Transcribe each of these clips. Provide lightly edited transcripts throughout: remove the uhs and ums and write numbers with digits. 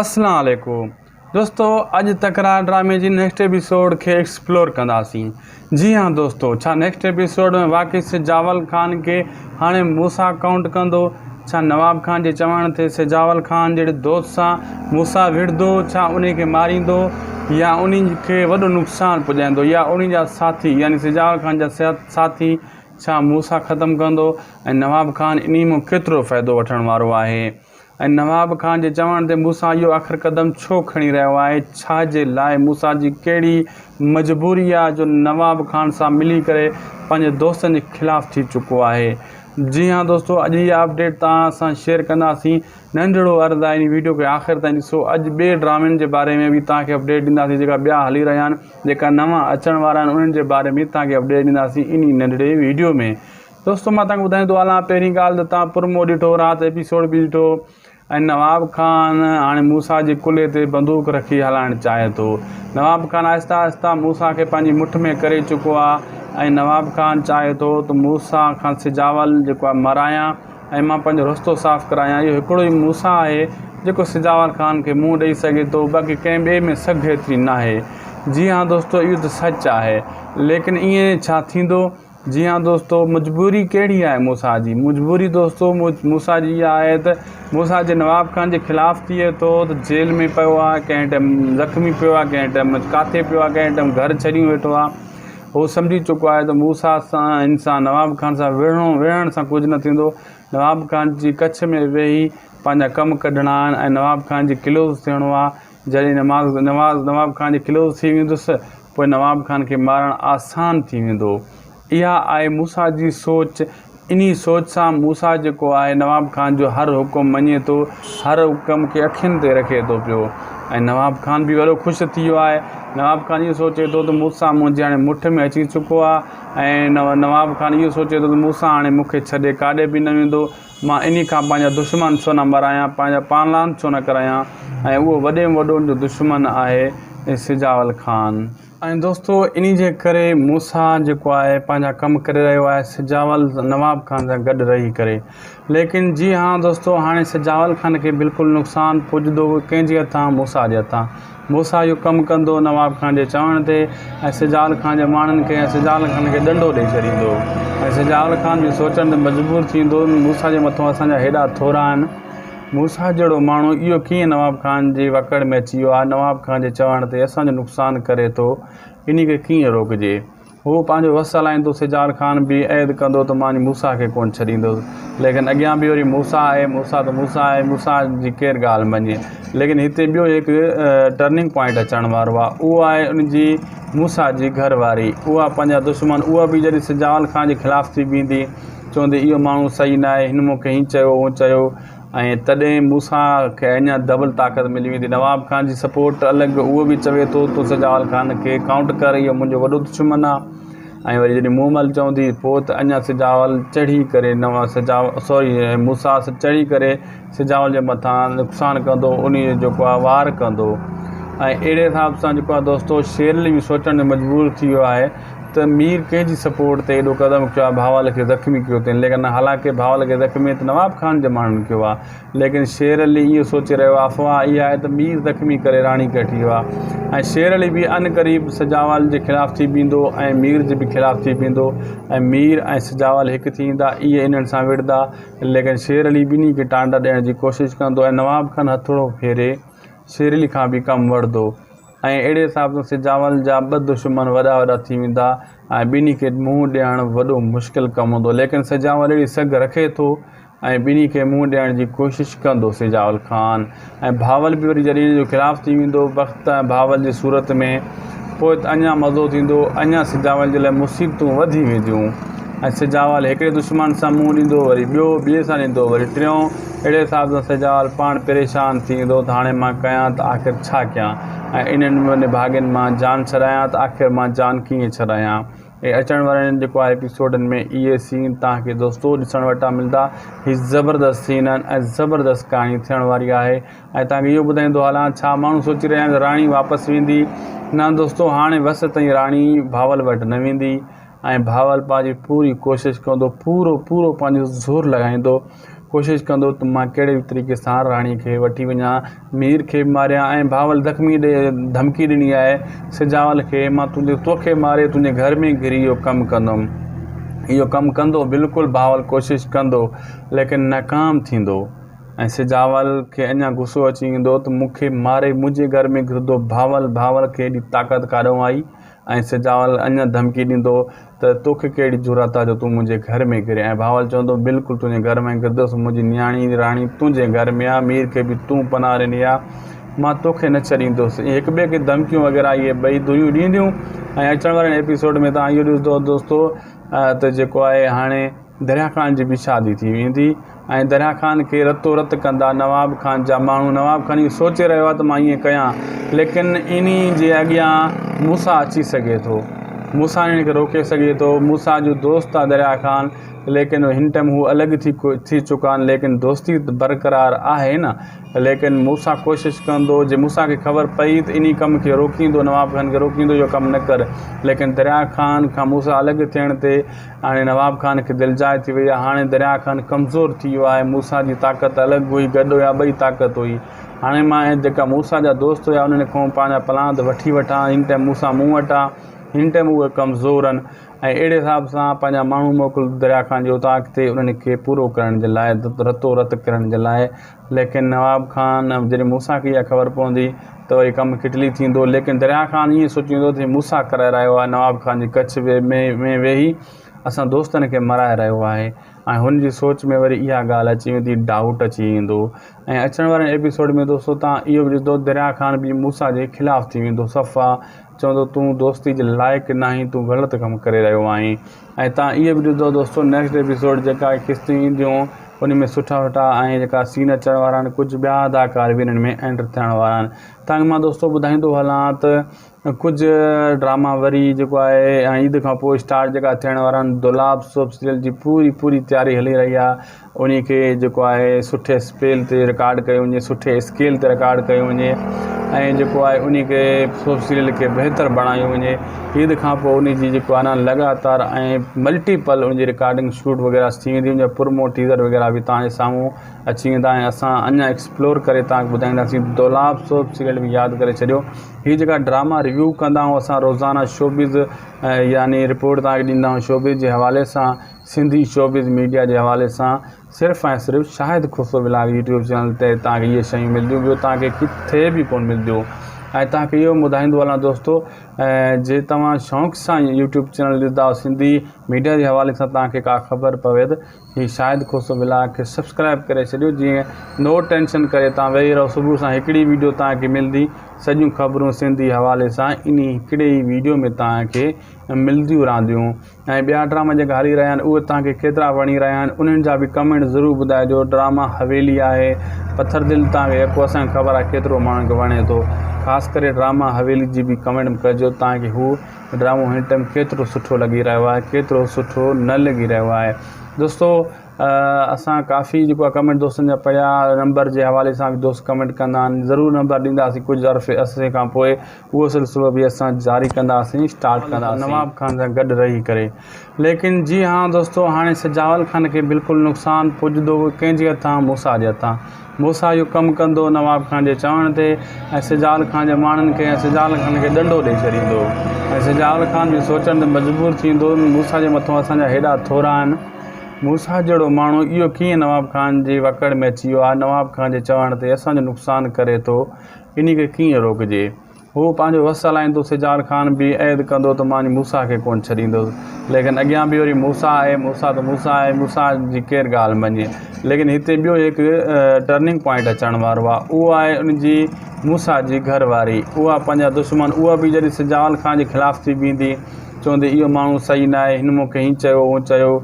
اسلام عليڪم دوستو اڄ تڪرار ڊرامي جي نيڪسٽ ايپيسوڊ کي ايڪسپلور ڪنداسين جي ها دوستو ڇا نيڪسٽ ايپيسوڊ ۾ واقعي سجاول خان کي هاڻي موسيٰ ڪائونٽ ڪندو ڇا نواب خان جي چوڻ تي سجاول خان جهڙي دوست سان موسيٰ وڙهندو ڇا انهي کي ماريندو يا انهي کي وڏو نقصان پڄائيندو يا انهي جا ساٿي يعني سجاول خان جا ساٿي ڇا موسيٰ ختم ڪندو ۽ نواب خان انهي مان ڪيترو فائدو وٺڻ وارو آهي ۽ نواب خان جي چوڻ تي موسيٰ اهو آخر قدم ڇو کڻي رهيو آهي؟ ڇا جي لاء موسيٰ جي ڪهڙي مجبوري آهي جو نواب خان سان ملي ڪري پنهنجي دوستن جي خلاف ٿي چڪو آهي؟ جي ها دوستو اڄ اها اپڊيٽ توهان سان شيئر ڪنداسين. ننڍڙو عرض آهي ان ويڊيو کي آخر تائين ڏسو اڄ ٻئي ڊرامن جي باري ۾ به توهان کي اپڊيٽ ڏينداسين جيڪا ٻيا هلي رهيا آهن جيڪا نوان اچڻ وارا آهن انهن جي باري ۾ توهان کي اپڊيٽ ڏينداسين انهي ننڍڙي ويڊيو ۾. دوستو مان توهان کي ٻڌائيندو هلان پهرين ڳالهه ته توهان پرمو ڏٺو رات ايپيسوڊ به ڏٺو ۽ نواب خان هاڻي موسيٰ جي ڪلهي تي بندوق رکي هلائڻ چاهي ٿو نواب خان آهستي آهستي موسيٰ کي پنهنجي مٺ ۾ ڪري چڪو آهي ۽ نواب خان چاهي ٿو ته موسيٰ کان سجاول جيڪو آهي مرايان ۽ مان پنهنجو رستو صاف ڪرايان اهو هڪڙو ئي موسيٰ آهي جيڪو سجاول خان کي منهن ڏئي سگهي ٿو باقي ڪنهن ٻئي ۾ سگهه ايتري ناهي جي ها دوستو اهو ته سچ آهي ليڪن ائين ڇا ٿيندو جي ها دوستو مجبوري ڪهڙي آهي موسيٰ جي؟ مجبوري دوستو موسيٰ جي اها آهي ته موسيٰ جي نواب خان جي خلاف ٿئي ٿو ته جيل ۾ پيو آهي ڪنهن ٽائيم زخمي پيو آهي ڪنهن ٽائيم ڪاٿي پيو آهي ڪنهن ٽائيم گهر ڇڏيون ويٺو آهي هو سمجهي چڪو آهي ته موسيٰ سان هن سان نواب خان سان وڙهڻو وڙهڻ سان ڪجهه نه ٿيندو نواب خان جي ڪڇ ۾ ويهي پنهنجا ڪم ڪڍڻا آهن ۽ نواب خان جي ڪلوز ٿيڻو آهي جڏهن نماز نواز نواب خان جي ڪلوز ٿي ويندس پوء نواب خان کي مارڻ آسان ٿي ويندو. اها آهي موسيٰ جي سوچ. انهي سوچ سان موسيٰ جيڪو آهي نواب خان جو هر حڪم مڃي ٿو، هر حڪم کي اکين تي رکي ٿو پيو ۽ نواب خان به وڏو خوش ٿي ويو آهي. نواب خان اهو سوچي ٿو ته موسيٰ منهنجي هاڻي مٺ ۾ اچي چڪو آهي ۽ نواب خان اهو سوچي ٿو ته موسيٰ هاڻي مون کي ڇڏي ڪاڏي به نه ويندو. مان انهي کان پنهنجا دشمن ڇو نه مرايان، پنهنجا پانلان ڇو نه ڪرايان ۽ اهو وڏي ۾ وڏو ان جو دشمن آهي سجاول خان. ۽ دوستو انهي جي ڪري موسيٰ جيڪو آهي پنهنجا ڪم ڪري رهيو آهي سجاول نواب خان سان گڏ رهي ڪري ليڪن جي ها دوستو هاڻي سجاول خان کي بلڪل نقصان پڄندو ڪنهن جي هٿان موسيٰ جي هٿان موسيٰ اهو ڪم ڪندو نواب خان جي چوڻ تي ۽ سجاول خان جي ماڻهن کي ۽ سجاول خان کي ڏنڊو ڏئي ڇڏيندو ۽ سجاول خان به سوچڻ تي مجبور ٿيندو موسيٰ جي مٿو اسان جا هيڏا ٿورا آهن موسيٰ جهڙو ماڻهو اهو ڪيئن نواب خان جي وڪڙ ۾ اچي ويو آهي نواب خان جي چوڻ تي اسان جو نقصان ڪري ٿو انهي کي ڪيئن روڪجي. هو پنهنجو وس هلائيندو، سجار خان به عهد ڪندو ته مان موسيٰ کي ڪونه ڇڏيندس. ليڪن اڳيان به وري موسيٰ آهي، موسيٰ ته موسيٰ آهي، موسيٰ جي ڪير ڳالهه مڃي. ليڪن هتي ٻيو هڪ ٽرننگ پوائنٽ اچڻ وارو آهي، اهو آهي ان جي موسيٰ جي گهر واري. اها پنهنجا دشمن، اها به جڏهن سجاول خان جي خلاف ٿي بيهندي، چوندي اهو ماڻهو صحيح ناهي، هن مون کي هيئن چيو، هونئن چيو. ۽ تڏهن موسيٰ کي اڃا ڊبل طاقت ملي ويندي. نواب خان جي سپورٽ الڳ، اهو به چوي ٿو تون سجاول خان کي ڪائونٽ ڪر اهو منهنجو وڏو دشمن آ ۽ وري جڏهن مومل چوندي پوء ته اڃا سجاول چڙهي ڪري نوا سجاول سوري موسيٰ چڙهي ڪري سجاول جي مٿان نقصان ڪندو انهي جو جيڪو آ وار ڪندو ۽ اهڙي حساب سان جيڪو آ دوستو شيرلي به سوچڻ تي مجبور ٿي ويو آهي ته مير ڪنهن جي سپورٽ تي ايڏو قدم کنيو آهي بهاول کي زخمي ڪيو اٿئين ليڪن حالانڪه بهاول کي زخمي ته نواب خان جي ماڻهن ڪيو آهي ليڪن شير علي اهو سوچي رهيو آهي افواهه اها آهي ته مير زخمي ڪري راڻي کي وٺي ويو آهي ۽ شير علي به عن قريب سجاول جي خلاف ٿي بيهندو ۽ مير جي به خلاف ٿي بيهندو ۽ مير ۽ سجاول هڪ ٿي ويندا اهي انهن سان وڙهندا ليڪن شير علي ٻنهي کي ٽانڊا ڏيڻ جي ڪوشش ڪندو ۽ نواب خان هٿوڙو ڦيري شير علي کان به ڪم وٺندو. ۽ اهڙي حساب سان سجاول جا ٻه دشمن وڏا وڏا ٿي ويندا ۽ ٻنهي کي منهن ڏيڻ وڏو مشڪل ڪم هوندو ليڪن سجاول اهڙي سگهه رکي ٿو ۽ ٻنهي کي منهن ڏيڻ جي ڪوشش ڪندو سجاول خان ۽ بهاول به وري جڏهن ان جو خلاف ٿي ويندو بخت ۽ بهاول جي صورت ۾ پوء ته اڃا مزو ٿيندو اڃا سجاول جي لاء مصيبتون وڌي وينديون ۽ سجاول هڪڙي دشمن سان منهن ڏيندو وري ٻيو ٻئي سان ڏيندو وري ٽيون اهڙي حساب سان سجاول پاڻ پريشان ٿي ويندو ته هاڻي مان ڪيان ته آخر ڇا ڪيان ۽ انهن نڀاڳين مان جان ڇڏايان ته آخر مان جان ڪيئن ڇڏايان ۽ اچڻ وارن جيڪو آهي ايپيسوڊن ۾ اهي سين توهان کي دوستو ڏسڻ وٽان ملندا هي زبردست سين آهن ۽ زبردست ڪهاڻي ٿيڻ واري آهي ۽ توهان کي اهو ٻڌائيندو هلان ڇا ماڻهو سوچي رهيا آهن ته راڻي واپس ويندي نه دوستو هاڻي وس تائين راڻي بهاول وٽ نه ويندي ۽ بهاول پنهنجي پوري ڪوشش ڪندو پورو پورو پنهنجو زور لڳائيندو ڪوشش ڪندو ته مان ڪهڙي به طريقي سان راڻي کي وٺي وڃان مير کي به ماريان ۽ بهاول زخمي ڏي ڌمڪي ڏني آهي سجاول کي مان تنهنجي توکي ماري تنهنجي گهر ۾ گهري اهو ڪم ڪندم اهو ڪم ڪندو بلڪل بهاول ڪوشش ڪندو ليڪن ناڪام ٿيندو ۽ سجاول کي اڃا غصو اچي ويندو ته مون کي ماري منهنجي گهر ۾ گهرندو بهاول بهاول کي ايڏي طاقت ڪاڏئون آئي ۽ سجاول اڃا ڌمڪي ڏيندو ته توکي ڪهڙي جرئت آ جو تون منهنجي گهر ۾ گهرين ۽ بهاول چوندو بلڪل تنهنجي گهر ۾ گهرندس منهنجي نياڻي راڻي تنهنجي گهر ۾ آ مير کي به تون پناهه ڏني آ مان توکي نه ڇڏيندس ائين هڪ ٻئي کي ڌمڪيون وغيره اهي ٻئي ڌريون ڏينديون ۽ اچڻ وارن ايپيسوڊ ۾ توهان اهو ڏسندو دوستو ته جيڪو آهي هاڻي دريا خان جي به شادي ٿي ويندي ۽ دريا خان کي رتو رت ڪندا نواب خان جا ماڻهو نواب خان اهو سوچي رهيو آهي ته مان ائين ڪيان ليڪن انهي جي اڳيان موسيٰ اچي سگهي ٿو موسيٰ انهن کي روڪي سگهي ٿو موسيٰ جو دوست آهي دريا خان ليڪن هن ٽائيم هو الڳ ٿي ٿي چڪا آهن ليڪن دوستي برقرار آهي نه ليڪن موسيٰ ڪوشش ڪندو جي موسيٰ کي خبر پئي ته انهي ڪم کي روڪيندو نواب خان کي روڪيندو اهو ڪم نه ڪر ليڪن دريا خان کان موسيٰ الڳ ٿيڻ تي هاڻي نواب خان کي دلجاء ٿي وئي آهي. هاڻي درياء خان ڪمزور ٿي ويو آهي. موسيٰ جي طاقت الڳ هئي، گڏ هيا ٻئي طاقت هئي. هاڻي مان ۽ جيڪا موسيٰ جا دوست هيا انهن کان پنهنجا پلاند وٺي وٺان. هن ٽائيم موسيٰ مون وٽ آ. هن ٽائيم اهي ڪمزور آهن ۽ اهڙي حساب سان پنهنجا ماڻهو موڪل درياء خان جي اوطاق تي انهن کي پورو ڪرڻ جي لاء رتو رت ڪرڻ جي لاء. ليڪن نواب خان جڏهن موسيٰ کي اها خبر پوندي ته وري ڪم ڪٽلي ٿيندو. ليڪن درياء خان ائين سوچيندو ته هي موسيٰ ڪرائي رهيو آهي، نواب خان جي ڪڇ ۾ ويهي اسان دوستن کي مرائي رهيو آهي ۽ هن جي سوچ ۾ وري اها ڳالهه اچي ويندي، ڊائوٽ اچي ويندو ۽ اچڻ وارن ايپيسوڊ ۾ دوستو توهان اهو به ڏسندو درياء خان به موسيٰ جي خلاف ٿي ويندو صفا چوندو تون دوستي جي لائق ناهين تون غلط ڪم ڪري رهيو آهين ۽ توهان اهو به ڏسندو دوستو نيڪسٽ ايپيسوڊ جيڪا قسطيون اينديون ان ۾ سٺا سٺا ۽ جيڪا سين اچڻ وارا آهن ڪجهه ٻيا اداڪار به انهن ۾ اينٽر ٿيڻ وارا آهن تنهن مان دوستو ٻڌائيندو هلان ته ڪجهه ڊراما وري جيڪو آهي عيد کان پوء اسٽارٽ جيڪا ٿيڻ وارا آهن دولاب سوپ سيريل جي پوري پوري تياري هلي رهي آهي انهي کي جيڪو آهي سٺي اسپيل تي رڪارڊ ڪيو وڃي سٺي اسڪيل تي رڪارڊ ڪيو وڃي ۽ جيڪو آهي انهي کي سوپ سيريل کي بهتر بڻايو وڃي عيد کان پوء انهي جي جيڪو آهي نه لڳاتار ۽ ملٽيپل ان جي رڪارڊنگ شوٽ وغيره ٿي ويندي ان جا پرومو ٽيزر وغيره به توهان جي سامهون اچي ويندا ۽ اسان اڃا ايڪسپلور ڪري توهان کي ٻڌائينداسين دولاب سوپ سيريل به ياد ڪري ڇڏيو هي جيڪا ڊراما ريويو ڪندا آهيون اسان روزانه شوبز يعني رپورٽ توهان کي ڏيندا آهيون شوبز جي حوالي سان سنڌي شوبز ميڊيا جي حوالي سان صرف ۽ صرف Shahid Khusro vlog YouTube channel تي توهان کي اهي شيون ملنديون ٻيو توهان کي ڪٿي به ڪونه ملنديون ۽ توهان کي اهو ٻڌائيندو هلان دوستو جي توهان شوق سان يوٽيوب چينل ڏسندا آهيو سنڌي ميڊيا جي حوالي سان توهان کي ڪا خبر پوي ته هي شاهد کوسرو ولاگ کي سبسڪرائب ڪري ڇڏيو جيئن نو ٽينشن ڪري توهان ويهي رهو صبح سان هڪڙي ويڊيو توهان کي ملندي سڄيون خبرون سنڌي حوالي سان انهي هڪڙي ئي ويڊيو ۾ توهان کي ملنديون رهنديون ۽ ٻيا ڊراما جيڪا هلي رهيا آهن اهي توهان کي ڪيترا وڻي رهيا آهن انهن جا به ڪمينٽ ضرور ٻڌائجو ڊراما حويلي آهي پٿر دل توهان کي يڪو اسان کي خبر آهي ڪيترو ماڻهن کي وڻي ٿو خاص ڪري ڊراما حويلي جي به ڪمينٽ ڪجو توهان کي هو ڊرامو هن ٽائيم ڪيترو سٺو لڳي رهيو آهي ڪيترو سٺو نه لڳي رهيو آهي دوستو اسان ڪافي جيڪو آهي ڪمينٽ دوستن جا پڙهيا نمبر جي حوالي سان به دوست ڪمينٽ ڪندا آهن ضرور نمبر ڏينداسين ڪجهه عرصي کان پوء اهو سلسلو به اسان جاري ڪنداسين اسٽارٽ ڪنداسين نواب خان سان گڏ رهي ڪري ليڪن جي ها دوستو هاڻي سجاول خان کي بلڪل نقصان پڄندو ڪنهن جي هٿان موسيٰ جي هٿان موسيٰ اهو ڪم ڪندو نواب خان جي چوڻ تي ۽ سجاول خان جي ماڻهن کي ۽ سجاول خان کي ڏنڊو ڏئي ڇڏيندو ۽ سجاول خان به سوچڻ تي مجبور ٿيندو موسيٰ جي مٿو اسان جا هيڏا ٿورا آهن موسيٰ جهڙو ماڻهو اهو ڪيئن نواب خان جي وڪڙ ۾ اچي ويو آهي نواب خان جي چوڻ تي اسان جو نقصان ڪري ٿو انهي کي ڪيئن روڪجي؟ هو پنهنجو وس هلائيندو، سجار خان به عهد ڪندو ته مان موسيٰ کي ڪونه ڇڏيندس. ليڪن اڳيان به وري موسيٰ آهي، موسيٰ ته موسيٰ آهي، موسيٰ جي ڪير ڳالهه مڃي. ليڪن هتي ٻيو هڪ ٽرننگ پوائنٽ اچڻ وارو آهي، اهو آهي ان جي موسيٰ جي گهر واري. اها پنهنجا دشمن، اها به جڏهن سجاول خان جي خلاف ٿي بيهندي، چوندي اهو ماڻهو صحيح ناهي، هن مون کي هيئن چيو، هونئن چيو.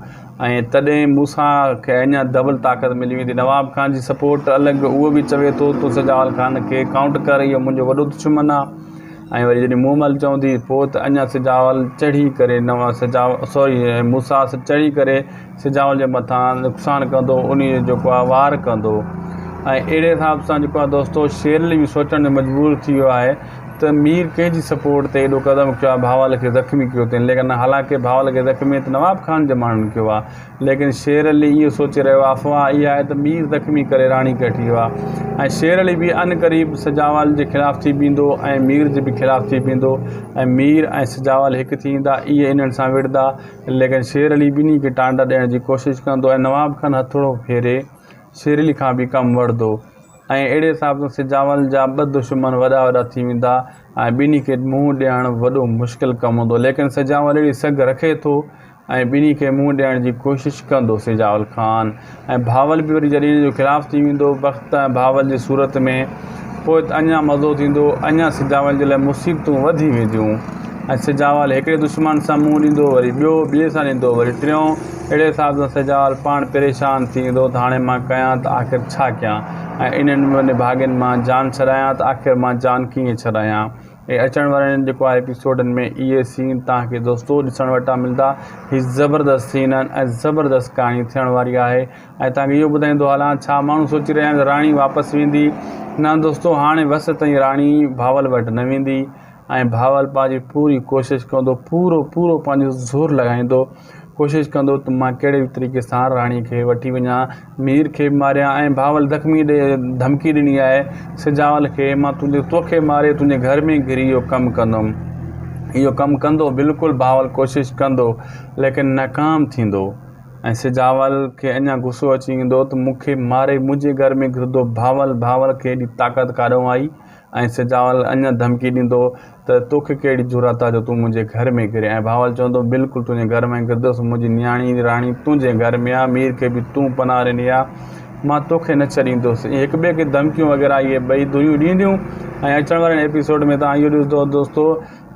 ۽ تڏهن موسيٰ کي اڃا ڊبل طاقت ملي ويندي. نواب خان جي سپورٽ الڳ اهو به چوي ٿو تون سجاول خان کي ڪائونٽ ڪر اهو منهنجو وڏو دشمن آ ۽ وري جڏهن مومل چوندي پوء ته اڃا سجاول چڙهي ڪري نوا سجاول سوري موسيٰ چڙهي ڪري سجاول جي مٿان نقصان ڪندو انهي جو جيڪو آ وار ڪندو ۽ اهڙي حساب سان جيڪو آ دوستو شيرلي به سوچڻ تي مجبور ٿي ويو آهي. ته مير ڪنهن جي سپورٽ تي ايڏو قدم کنيو آهي بهاول کي زخمي ڪيو اٿئين ليڪن حالانڪه بهاول کي زخمي ته نواب خان جي ماڻهن ڪيو آهي ليڪن شير علي اهو سوچي رهيو آهي افواهه اها آهي ته مير زخمي ڪري راڻي کي وٺي ويو آهي ۽ شير علي به ان قريب سجاول جي خلاف ٿي بيهندو ۽ مير جي به خلاف ٿي بيهندو ۽ مير ۽ سجاول هڪ ٿي ويندا اهي انهن سان وڙهندا ليڪن شير علي ٻنهي کي ٽانڊا ڏيڻ جي ڪوشش ڪندو ۽ نواب خان هٿوڙو ڦيري شير علي کان به ڪم وٺندو ۽ اهڙي حساب سان سجاول جا ٻه دشمن وڏا وڏا ٿي ويندا ۽ ٻنهي کي منهن ڏيڻ وڏو مشڪل ڪم هوندو ليڪن سجاول اهڙي سگهه رکي ٿو ۽ ٻنهي کي منهن ڏيڻ جي ڪوشش ڪندو سجاول خان ۽ بهاول به وري جڏهن ان جو خلاف ٿي ويندو بخت ۽ بهاول جي صورت ۾ پوء ته اڃا مزو ٿيندو اڃا سجاول جي لاء مصيبتون وڌي وينديون ۽ سجاول هڪڙي دشمن سان منهن ڏيندو وري ٻيو ٻئي سان ڏيندو وري ٽيون اهڙي حساب سان سجاول پاڻ پريشان ٿي ويندو ته هاڻي مان ڪيان ته آخر ڇا ڪيان ۽ انهن نڀاڳين مان جان ڇڏايان ته آخر مان جان ڪيئن ڇڏايان ۽ اچڻ وارن جيڪو آهي ايپيسوڊن ۾ اهي سين توهان کي دوستو ڏسڻ وٽان ملندا هي زبردست سين آهن ۽ زبردست ڪهاڻي ٿيڻ واري آهي ۽ توهان کي اهو ٻڌائيندو هلان ڇا ماڻهو سوچي رهيا آهن ته راڻي واپس ويندي نه دوستو هاڻي وس تائين راڻي بهاول وٽ نه ويندي ۽ بهاول پنهنجي پوري ڪوشش ڪندو پورو پورو پنهنجو زور لڳائيندو ڪوشش ڪندو ته مان ڪهڙي به طريقي سان راڻي کي وٺي وڃان مير کي به ماريان ۽ بهاول زخمي ڏي ڌمڪي ڏني آهي سجاول کي مان تنهنجي توکي ماري تنهنجي گهر ۾ گهري اهو ڪم ڪندم اهو ڪم ڪندو بلڪل بهاول ڪوشش ڪندو ليڪن ناڪام ٿيندو ۽ سجاول کي اڃا غصو اچي ويندو ته مون کي ماري منهنجي گهر ۾ گهرندو بهاول بهاول کي ايڏي طاقت ڪاڏئون آئي ۽ سجاول اڃا ڌمڪي ڏيندو ته توکي ڪهڙي جرئت آ جو تون منهنجي گهر ۾ گهرين ۽ بهاول چوندو بلڪل تنهنجي گهر ۾ گهرندس منهنجي نياڻي راڻي تنهنجي گهر ۾ آ مير کي به تون پناهه ڏني آ مان توکي نه ڇڏيندس ائين هڪ ٻئي کي ڌمڪيون وغيره اهي ٻئي ڌريون ڏينديون ۽ اچڻ وارن ايپيسوڊ ۾ توهان اهو ڏسندو دوستو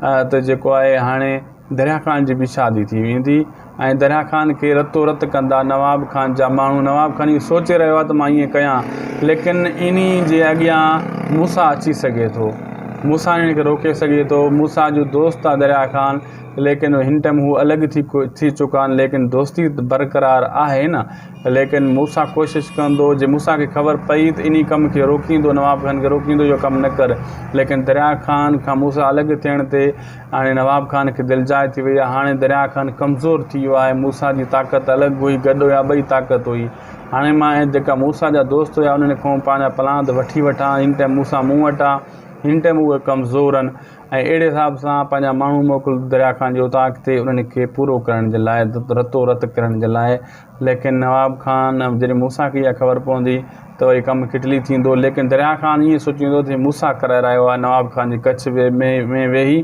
ته جيڪو آهي هاڻي دريا خان جي به شادي ٿي ويندي ۽ دريا خان کي رتو رت ڪندا نواب خان جا ماڻهو نواب خان اهو سوچي رهيو آهي ته مان ائين ڪيان ليڪن انهي جي اڳيان موسيٰ اچي سگهي ٿو موسيٰ انهن کي روڪي سگهي ٿو موسيٰ جو دوست آهي دريا خان ليڪن هن ٽائيم هو الڳ ٿي ٿي چڪا آهن ليڪن دوستي برقرار آهي نه ليڪن موسيٰ ڪوشش ڪندو جي موسيٰ کي خبر پئي ته انهي ڪم کي روڪيندو نواب خان کي روڪيندو اهو ڪم نه ڪر ليڪن دريا خان کان موسيٰ الڳ ٿيڻ تي هاڻي نواب خان کي دلجاء ٿي وئي آهي. هاڻي درياء خان ڪمزور ٿي ويو آهي. موسيٰ جي طاقت الڳ هئي، گڏ هيا ٻئي طاقت هئي. هاڻي مان ۽ جيڪا موسيٰ جا دوست هيا انهن کان پنهنجا پلاند وٺي وٺان. هن ٽائيم موسيٰ مون وٽ آ. هن ٽائيم اهي ڪمزور آهن ۽ اهڙي حساب سان پنهنجا ماڻهو موڪل درياء خان جي اوطاق تي انهن کي پورو ڪرڻ جي لاء رتو رت ڪرڻ جي لاء. ليڪن نواب خان جڏهن موسيٰ کي اها خبر پوندي ته وري ڪم کٽلي ٿيندو. ليڪن دريا خان ائين سوچيندو ته هي موسيٰ ڪرائي رهيو آهي، نواب خان جي ڪڇ ۾ ويهي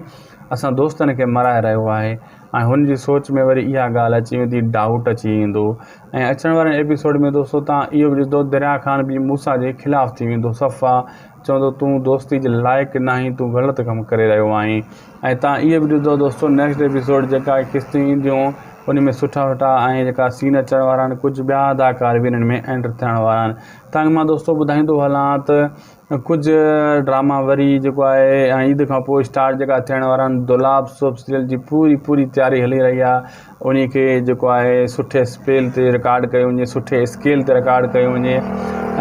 اسان دوستن کي مرائي رهيو آهي ۽ هن جي سوچ ۾ وري اها ڳالهه اچي ويندي، ڊائوٽ اچي ويندو ۽ اچڻ وارن ايپيسوڊ ۾ دوستو توهان اهو به ڏسندو دريا خان به موسيٰ جي خلاف ٿي ويندو صفا چوندو تون دوستي جي لائق ناهين تون غلط ڪم ڪري رهيو آهين ۽ توهان اهو به ڏسندو دوستو نيڪسٽ ايپيسوڊ جيڪا قسطيون اينديون ان ۾ سٺا سٺا ۽ جيڪا سين اچڻ وارا آهن ڪجهه ٻيا اداڪار به انهن ۾ اينٽر ٿيڻ وارا آهن تنهن مان دوستو ٻڌائيندو هلان ته ڪجهه ڊراما وري جيڪو آهي عيد کان پوء اسٽارٽ جيڪا ٿيڻ وارا آهن دولاب سوپ سيريل جي پوري پوري تياري هلي رهي آهي انهي کي جيڪو آهي سٺي اسپيل تي رڪارڊ ڪيو وڃي سٺي اسڪيل تي رڪارڊ ڪيو وڃي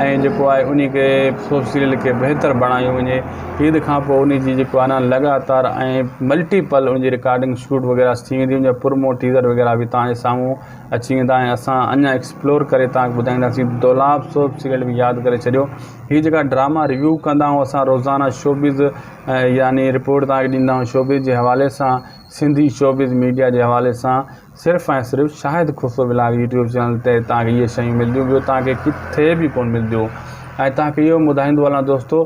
۽ جيڪو آهي انهي کي سوپ سيريل کي بهتر بڻايو وڃي عيد کان پوء انهي جي جيڪو آهي نه لڳاتار ۽ ملٽيپل ان جي رڪارڊنگ شوٽ وغيره ٿي ويندي ان جا پرومو ٽيزر وغيره به توهان جي سامهون اچي ويندا ۽ اسان اڃا ايڪسپلور ڪري توهان کي ٻڌائينداسين دولاب سوپ سيريل به ياد ڪري ڇڏيو هي جيڪا ڊراما ريويو ڪندا آهيون اسان روزانه شوبز يعني رپورٽ توهان کي ڏيندا آهيون شوبز جي حوالي سان سنڌي شوبز ميڊيا جي حوالي سان صرف ۽ صرف Shahid Khusro vlog YouTube channel تي توهان کي اهي شيون ملنديون ٻيو توهان کي ڪٿي به ڪونه ملنديون ۽ توهان کي اهو ٻڌائيندو هلان دوستو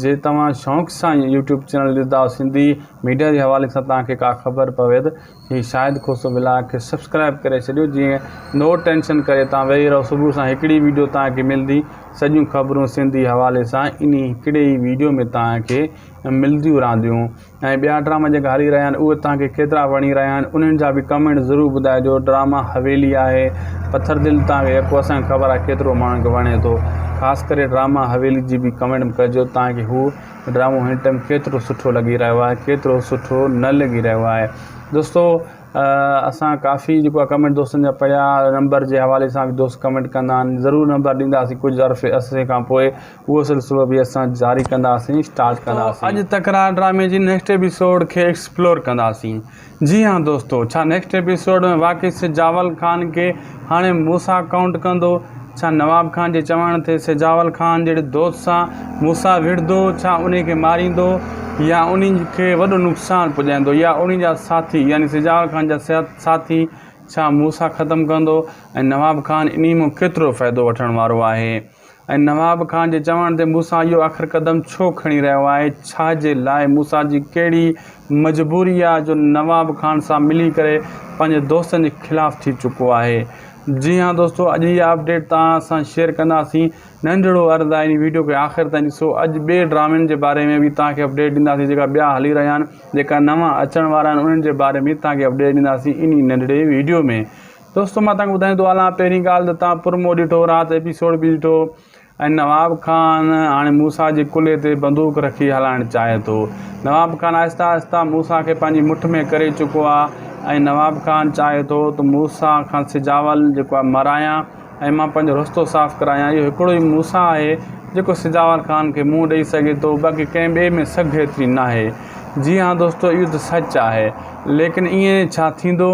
جي توهان شوق سان يوٽيوب چينل ڏسندا آهيو سنڌي ميڊيا جي حوالي سان توهان کي ڪا خبر پوي ته هي شاهد کوسرو ولاگ کي سبسڪرائب ڪري ڇڏيو جيئن نو ٽينشن ڪري توهان ويهي رهو صبح سان هڪڙي ويڊيو توهان کي ملندي سڄيون خبرون سنڌي حوالي سان انهي هڪڙي ئي ويڊيو ۾ توهان کي ملنديون رهنديون ۽ ٻيا ڊراما جيڪا هلي رهيا آهن اهي توهان کي ڪيترا وڻي رهيا آهن انهن جا به ڪمينٽ ضرور ٻڌائجو ڊراما حويلي آهي پٿر دل توهان کي يڪو اسان کي خبر آهي ڪيترو ماڻهن کي وڻي ٿو خاص ڪري ڊراما حويلي جي به ڪمينٽ ڪجو توهان کي هو ڊرامو هن ٽائيم ڪيترو سٺو لڳي رهيو آهي ڪيترو سٺو نه لڳي رهيو آهي دوستو. اسان ڪافي جيڪو آهي ڪمينٽ دوستن جا پڙهيا نمبر جي حوالي سان به دوست ڪمينٽ ڪندا آهن ضرور نمبر ڏينداسين ڪجهه عرصي عرصي کان پوء اهو سلسلو به اسان جاري ڪنداسين اسٽارٽ ڪنداسين. اڄ تڪرار ڊرامي جي نيڪسٽ ايپيسوڊ کي ايڪسپلور ڪنداسين جي ها دوستو ڇا نيڪسٽ ايپيسوڊ ۾ واقعي سجاول خان کي هاڻي موسيٰ ڪائونٽ ڪندو ڇا نواب خان جي چوڻ تي سجاول خان جهڙي دوست سان موسيٰ وڙهندو ڇا انهي کي ماريندو يا انهي کي وڏو نقصان پڄائيندو يا انهي جا ساٿي يعني سجاول خان جا ساٿي ڇا موسيٰ ختم ڪندو ۽ نواب خان انهي مان ڪيترو فائدو وٺڻ وارو آهي ۽ نواب خان جي چوڻ تي موسيٰ اهو آخر قدم ڇو کڻي رهيو آهي؟ ڇا جي لاء موسيٰ جي ڪهڙي مجبوري آهي جو نواب خان سان ملي ڪري پنهنجي دوستن جي خلاف ٿي چڪو آهي؟ جي ها دوستو اڄ اها اپڊيٽ توهان سان شيئر ڪنداسين. ننڍڙو عرض آهي ان ويڊيو کي آخر تائين ڏسو. اڄ ٻئي ڊرامن جي باري ۾ به توهان کي اپڊيٽ ڏينداسين جيڪا ٻيا هلي رهيا آهن جيڪا نوان اچڻ وارا آهن انهن جي باري ۾ توهان کي اپڊيٽ ڏينداسين انهي ننڍڙي ويڊيو ۾. دوستو مان توهان کي ٻڌائيندو هلان پهرين ڳالهه ته توهان پرمو ڏٺو رات ايپيسوڊ به ڏٺو ۽ نواب خان هاڻي موسيٰ جي ڪلهي تي بندوق رکي هلائڻ چاهي ٿو نواب خان آهستي آهستي موسيٰ کي پنهنجي مٺ ۾ ڪري چڪو آهي ۽ نواب خان چاهي ٿو ته موسيٰ کان سجاول جيڪو آهي مرايان ۽ مان پنهنجو رستو صاف ڪرايان اهو هڪڙو ئي موسيٰ آهي جيڪو سجاول خان کي منهن ڏئي سگهي ٿو باقي ڪنهن ٻئي ۾ سگهه ايتري ناهي جي ها دوستو اهو ته سچ آهي ليڪن ائين ڇا ٿيندو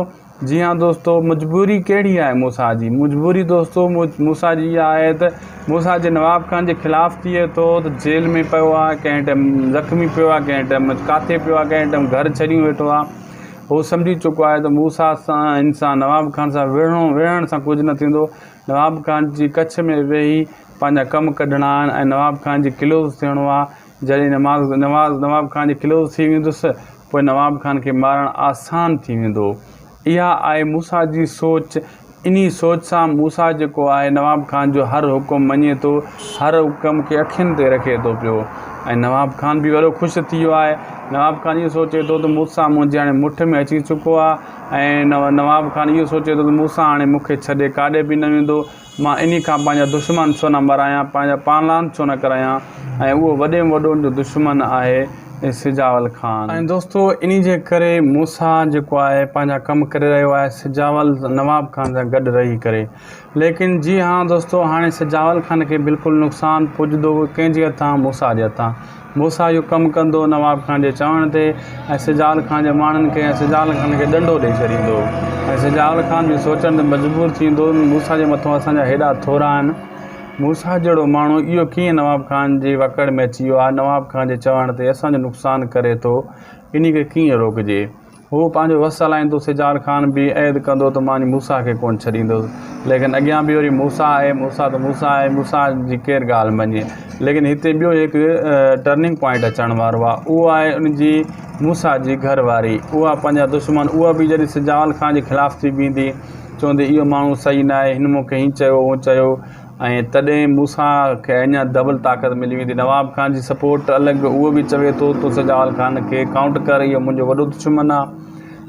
جي ها دوستو مجبوري ڪهڙي آهي موسيٰ جي؟ مجبوري دوستو موسيٰ جي اها آهي ته موسيٰ جي نواب خان جي خلاف ٿئي ٿو ته جيل ۾ پيو آهي ڪنهن ٽائيم زخمي پيو آهي ڪنهن ٽائيم ڪاٿي پيو آهي ڪنهن ٽائيم گهر ڇڏيون ويٺو آهي هو سمجهي چڪو آهي ته موسيٰ سان هن سان نواب خان سان وڙهڻو وڙهڻ سان ڪجهه نه ٿيندو نواب خان جي ڪڇ ۾ ويهي پنهنجا ڪم ڪڍڻا آهن ۽ نواب خان جي ڪلوز ٿيڻو آهي جڏهن نماز نواز نواب خان جي ڪلوز ٿي ويندس پوء نواب خان کي مارڻ آسان ٿي ويندو. اها آهي موسيٰ جي سوچ. انهي سوچ سان موسيٰ جيڪو آهي نواب خان جو هر حڪم مڃي ٿو، هر حڪم کي اکين تي رکي ٿو پيو ۽ نواب خان به وڏو خوش ٿي ويو آهي. نواب خان اهو سوچي ٿو ته موسيٰ منهنجي هاڻي مٺ ۾ اچي چڪو آهي ۽ نواب خان اهو سوچي ٿو ته موسيٰ هاڻي مون کي ڇڏي ڪاڏي به نه ويندو. مان انهي کان پنهنجا دشمن ڇو نه مرايان، پنهنجا پانلان ڇو نه ڪرايان ۽ اهو وڏي ۾ وڏو ان جو دشمن آهي سجاول خان. ۽ دوستو انهي جي ڪري موسيٰ جيڪو آهي پنهنجا ڪم ڪري رهيو آهي سجاول نواب خان سان گڏ رهي ڪري ليڪن جي ها دوستو هاڻي سجاول خان کي بلڪل نقصان پڄندو ڪنهن جي هٿان موسيٰ جي هٿان موسيٰ اهو ڪم ڪندو نواب خان جي چوڻ تي ۽ سجاول خان جي ماڻهن کي ۽ سجاول خان کي ڏنڊو ڏئي ڇڏيندو ۽ سجاول خان به سوچڻ تي مجبور ٿيندو موسيٰ جي مٿو اسان جا هيڏا ٿورا آهن موسيٰ جهڙو ماڻهو اهو ڪيئن نواب خان جي وڪڙ ۾ اچي ويو آهي نواب خان جي چوڻ تي اسان جو نقصان ڪري ٿو انهي کي ڪيئن روڪجي. هو پنهنجو وس هلائيندو، سجال خان به عهد ڪندو ته مان موسيٰ کي ڪونه ڇڏيندس. ليڪن اڳيان به وري موسيٰ آهي، موسيٰ ته موسيٰ آهي، موسيٰ جي ڪير ڳالهه مڃي. ليڪن هتي ٻيو هڪ ٽرننگ پوائنٽ اچڻ وارو آهي، اهو آهي ان جي موسيٰ جي گهر واري. اها پنهنجا دشمن، اها به جڏهن سجاول خان جي خلاف ٿي بيهندي، چوندي اهو ماڻهو صحيح ناهي، هن مون کي هيئن چيو هونئن چيو. ۽ تڏهن موسيٰ کي اڃا ڊبل طاقت ملي ويندي. نواب خان جي سپورٽ الڳ اهو به چوي ٿو تون سجاول خان کي ڪائونٽ ڪر اهو منهنجو وڏو دشمن آ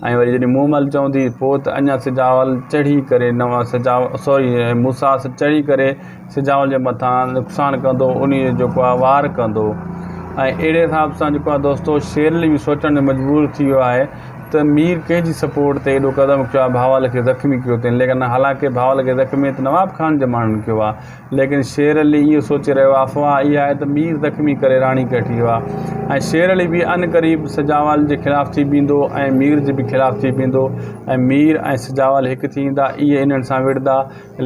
۽ وري جڏهن مومل چوندي پوء ته اڃا سجاول چڙهي ڪري نوان سجاول سوري موسيٰ چڙهي ڪري سجاول جي مٿان نقصان ڪندو انهي جو جيڪو آ وار ڪندو ۽ اهڙي حساب سان جيڪو آ دوستو شيرلي به سوچڻ تي مجبور ٿي ويو آهي ته مير ڪنهن جي سپورٽ تي ايڏو قدم کنيو آهي بهاول کي زخمي ڪيو اٿئين ليڪن حالانڪه بهاول کي زخمي ته نواب خان جي ماڻهن ڪيو آهي ليڪن شير علي اهو سوچي رهيو آهي افواهه اها آهي ته مير زخمي ڪري راڻي کي وٺي ويو آهي ۽ شير علي به عنقريب سجاول جي خلاف ٿي بيهندو ۽ مير جي به خلاف ٿي بيهندو ۽ مير ۽ سجاول هڪ ٿي ويندا اهي انهن سان وڙهندا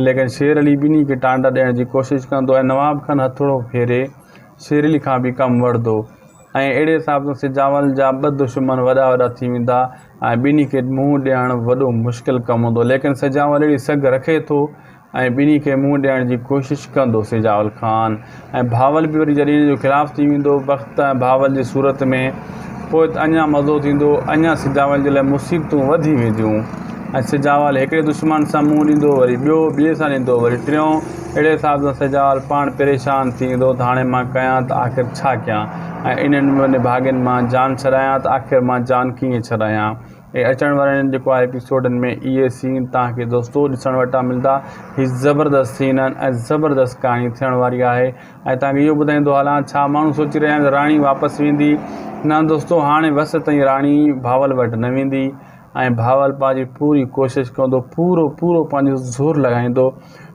ليڪن شير علي ٻنهي کي ٽانڊا ڏيڻ جي ڪوشش ڪندو ۽ نواب خان هٿوڙو ڦيري شير علي کان به ڪم وٺندو. ۽ اهڙي حساب سان سجاول جا ٻه دشمن وڏا وڏا ٿي ويندا ۽ ٻنهي کي منهن ڏيڻ وڏو مشڪل ڪم هوندو ليڪن سجاول اهڙي سگهه رکي ٿو ۽ ٻنهي کي منهن ڏيڻ جي ڪوشش ڪندو سجاول خان ۽ بهاول به وري جڏهن ان جو خلاف ٿي ويندو بخت ۽ بهاول جي صورت ۾ پوء ته اڃا مزو ٿيندو اڃا سجاول جي لاء مصيبتون وڌي وينديون ۽ سجاول هڪڙي دشمن سان منهن ڏيندو وري ٻيو ٻئي سان ڏيندو وري ٽيون اهڙي حساب سان سجاول پاڻ پريشان ٿي ويندو ته هاڻي مان ڪيان ته آخر ڇا ڪيان ۽ انهن نڀاڳين مان جان ڇڏايان ته آخر مان جان ڪيئن ڇڏايان ۽ اچڻ وارن جيڪو آهي ايپيسوڊن ۾ اهي سين توهان کي دوستو ڏسڻ وٽان ملندا هي زبردست سين آهن ۽ زبردست ڪهاڻي ٿيڻ واري آهي ۽ توهان کي اهو ٻڌائيندو هلان ڇا ماڻهو سوچي رهيا آهن ته راڻي واپس ويندي نه دوستو هاڻي وس تائين راڻي بهاول وٽ نه ويندي. ۽ بھاول پنھنجي پوري ڪوشش ڪندو پورو پورو پنھنجو زور لڳائيندو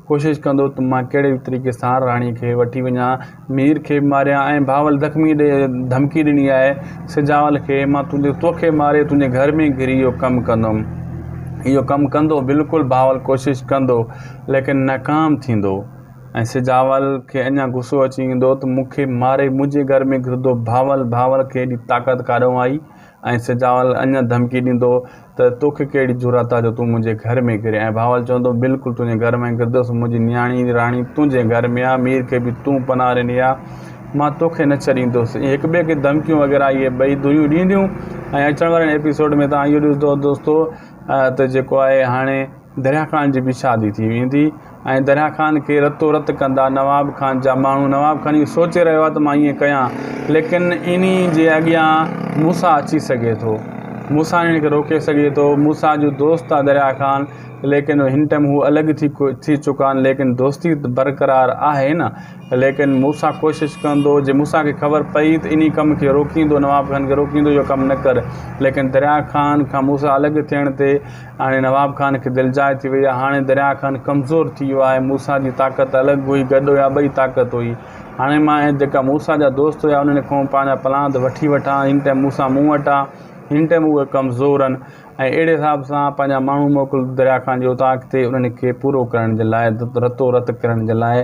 ڪوشش ڪندو ته مان ڪهڙي به طريقي سان راڻي کي وٺي وڃان مير کي به ماريان ۽ بھاول زخمي ڏي ڌمڪي ڏني آهي سجاول کي مان تنھنجي توکي ماري تنھنجي گهر ۾ گھري اهو ڪم ڪندم اهو ڪم ڪندو بلڪل بھاول ڪوشش ڪندو ليڪن ناڪام ٿيندو ۽ سجاول کي اڃا غصو اچي ويندو ته مون کي ماري منهنجي گهر ۾ گهرندو بھاول بھاول کي ايڏي طاقت ڪاڏئون آئي ۽ سجاول اڃا ڌمڪي ڏيندو ته توکي ڪهڙي جرئت آ جو تون منهنجي گهر ۾ گهرين ۽ بھاول چوندو بلڪل تنهنجي گهر ۾ گهرندس منهنجي نياڻي راڻي تنهنجي گهر ۾ آ مير کي به تون پناهه ڏني آ مان توکي نه ڇڏيندس ائين هڪ ٻئي کي ڌمڪيون وغيره اهي ٻئي ڌريون ڏينديون ۽ اچڻ وارن ايپيسوڊ ۾ توهان اهو ڏسندو دوستو ته جيڪو آهي هاڻي دريا خان جي به شادي ٿي ويندي ۽ دريا خان کي رتو رت ڪندا نواب خان جا ماڻهو نواب خان اهو سوچي رهيو آهي ته مان ائين ڪيان ليڪن انهي جي اڳيان موسيٰ اچي سگهي ٿو موسيٰ انهن کي روڪي سگهي ٿو موسيٰ جو دوست آهي دريا خان ليڪن هن ٽائيم هو الڳ ٿي ٿي چڪا آهن ليڪن دوستي ته برقرار آهي نه ليڪن موسيٰ ڪوشش ڪندو جي موسيٰ کي خبر پئي ته انهي ڪم کي روڪيندو نواب خان کي روڪيندو اهو ڪم نه ڪر ليڪن دريا خان کان موسيٰ الڳ ٿيڻ تي هاڻي نواب خان کي دلجاء ٿي وئي آهي. هاڻي درياء خان ڪمزور ٿي ويو آهي. موسيٰ جي طاقت الڳ هئي، گڏ هيا ٻئي طاقت هئي. هاڻي مان ۽ جيڪا موسيٰ جا دوست هيا انهن کان پنهنجا پلاند وٺي وٺان. هن ٽائيم موسيٰ مون وٽ آ، هن ٽائيم اهي ڪمزور آهن ۽ اهڙي حساب سان پنهنجا ماڻهو موڪل درياء خان جي اوطاق تي انهن کي پورو ڪرڻ جي لاء رتو رت ڪرڻ جي لاء.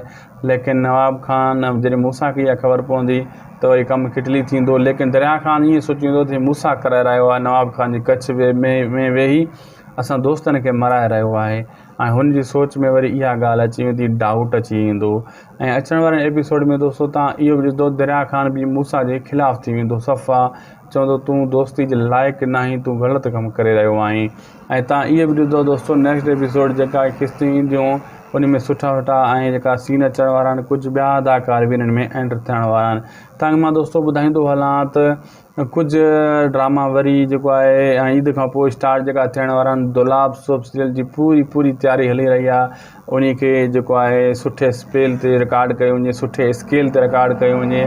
ليڪن نواب خان جڏهن موسيٰ کي اها خبر پوندي ته وري ڪم کٽلي ٿيندو. ليڪن دريا خان ائين سوچيندو ته هي موسيٰ ڪرائي رهيو آهي، نواب خان جي ڪڇ ۾ ويهي اسان دوستن کي مرائي رهيو آهي ۽ هن جي سوچ ۾ وري اها ڳالهه اچي ويندي، ڊائوٽ اچي ويندو ۽ اچڻ وارن ايپيسوڊ ۾ دوستو تان اهو به ڏسندو دريا خان به موسيٰ جي خلاف ٿي ويندو صفا چوندو تون دوستي جي لائق ناهين تون غلط ڪم ڪري رهيو آهين ۽ تان اهو به ڏسندو دوستو نيڪسٽ ايپيسوڊ جيڪا قسطيون اينديون ان ۾ سٺا سٺا ۽ جيڪا سين اچڻ وارا آهن ڪجهه ٻيا اداڪار به انهن ۾ اينٽر ٿيڻ وارا آهن تنهن کي مان دوستو ٻڌائيندو هلان ته ڪجهه ڊراما وري جيڪو آهي عيد کان پوء اسٽارٽ جيڪا ٿيڻ وارا آهن دولاب سوپ سيريل جي پوري پوري تياري هلي رهي آهي انهي کي جيڪو آهي سٺي اسپيل تي رڪارڊ ڪيو وڃي سٺي اسڪيل تي رڪارڊ ڪيو وڃي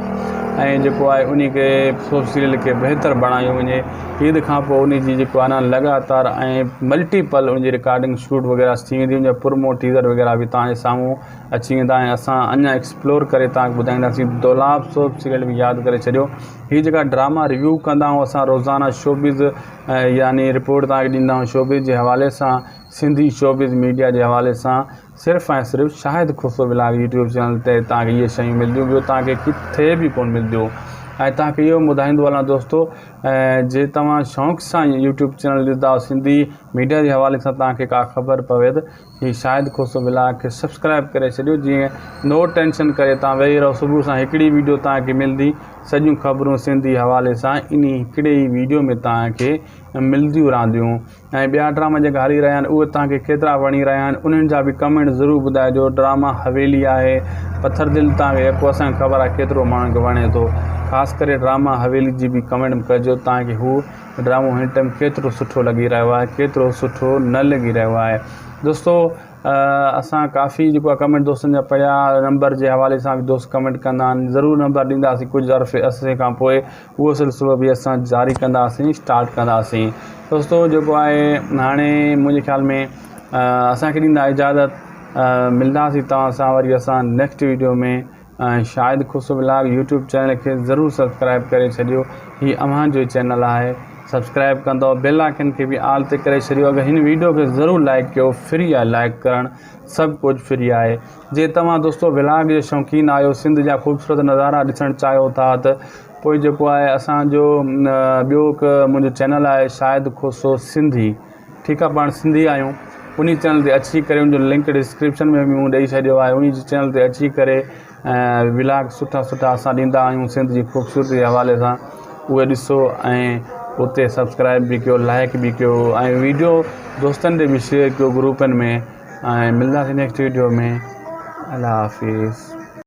۽ جيڪو آهي انهي کي سوپ سيريل کي بهتر بڻايو وڃي عيد کان پوء انهي جي جيڪو آهي نه لڳاتار ۽ ملٽيپل ان جي رڪارڊنگ شوٽ وغيره ٿي ويندي ان جا پرومو ٽيزر وغيره به توهان جي سامهون اچي ويندا ۽ اسان اڃا ايڪسپلور ڪري توهان کي ٻڌائينداسين دولاب سوپ سيريل به ياد ڪري ڇڏيو هي جيڪا ڊراما ريويو ڪندا آهيون اسان روزانه شوبز يعني رپورٽ توهان کي ڏيندا آهيون شوبز جي حوالي سان سنڌي شوبز ميڊيا جي حوالي سان صرف ۽ صرف Shahid Khoso vlog YouTube channel تي توهان کي اهي شيون ملنديون ٻيو توهان کي ڪٿي به ڪون ملنديون ۽ توهان کي اهو ٻڌائيندو هلان دوستو جي توهان شوق سان يوٽيوب چينل ڏسندا آهيو سنڌي ميڊيا جي حوالي سان توهان کي ڪا خبر پوي ته هي شاهد کوسو ولاگ کي سبسڪرائب ڪري ڇڏيو جيئن نو ٽينشن ڪري توهان ويهي رهو صبح سان هڪڙي ويڊيو توهان کي ملندي سڄيون خبرون سنڌي حوالي سان انهي هڪڙي ئي ويڊيو ۾ توهان کي ملنديون رهنديون ۽ ٻيا ڊراما جيڪا هلي رهيا آهن اهي توهان کي ڪيترا وڻي رهيا آهن انهن جا به ڪمينٽ ضرور ٻڌائجو ڊراما حويلي آهي پٿر دل توهان کي يڪو اسان کي خبر آهي ڪيترو ماڻهن کي وڻي ٿو خاص ڪري ڊراما حويلي جي به ڪمينٽ ڪجو توهان کي هو ڊرامو هن ٽائيم ڪيترو سٺو لڳي رهيو آهي ڪيترو سٺو نه لڳي رهيو آهي دوستو اسان ڪافي جيڪو آهي ڪمينٽ دوستن جا پڙهيا نمبر جي حوالي سان به دوست ڪمينٽ ڪندا آهن ضرور نمبر ڏينداسين ڪجهه عرصي عرصي کان پوء اهو سلسلو به اسان جاري ڪنداسين اسٽارٽ ڪنداسين دوستو جيڪو آهي هاڻي منهنجي خيال ۾ اسان کي ڏيندا اجازت ملنداسين توهان سان وري اسان next video ۾ Shahid Khoso vlog YouTube channel کي ضرور سبسڪرائب ڪري ڇڏيو هي اوهان جو چينل آهي سبسڪرائب ڪندو بيل آئڪن کي به آل تي ڪري ڇڏيو اگر هن ويڊيو کي ضرور لائڪ ڪيو فري آهي لائڪ ڪرڻ سڀ ڪجهه فري آهي جي توهان دوستو ولاگ جو شوقين آهيو سنڌ جا خوبصورت نظارا ڏسڻ چاهيو ٿا ته پوء جيڪو آهي اسان جو ٻيو هڪ منهنجو چينل آهي شاهد کوسو سنڌي ٺيڪ آهي پاڻ سنڌي آهيون انهي چينل تي اچي ڪري ان جو لنڪ ڊسڪرپشن ۾ به مون ڏئي ڇڏيو آهي انهي جي چينل تي اچي ڪري ولاگ سٺا سٺا اسان ڏيندا آهيون سنڌ جي خوبصورتي جي حوالي سان اهي ڏسو ۽ اتي سبسڪرائب به ڪيو لائڪ به ڪيو ۽ ويڊيو دوستن ڏي به شيئر ڪيو گروپن ۾ ۽ ملنداسين نيڪسٽ ويڊيو ۾ الله حافظ.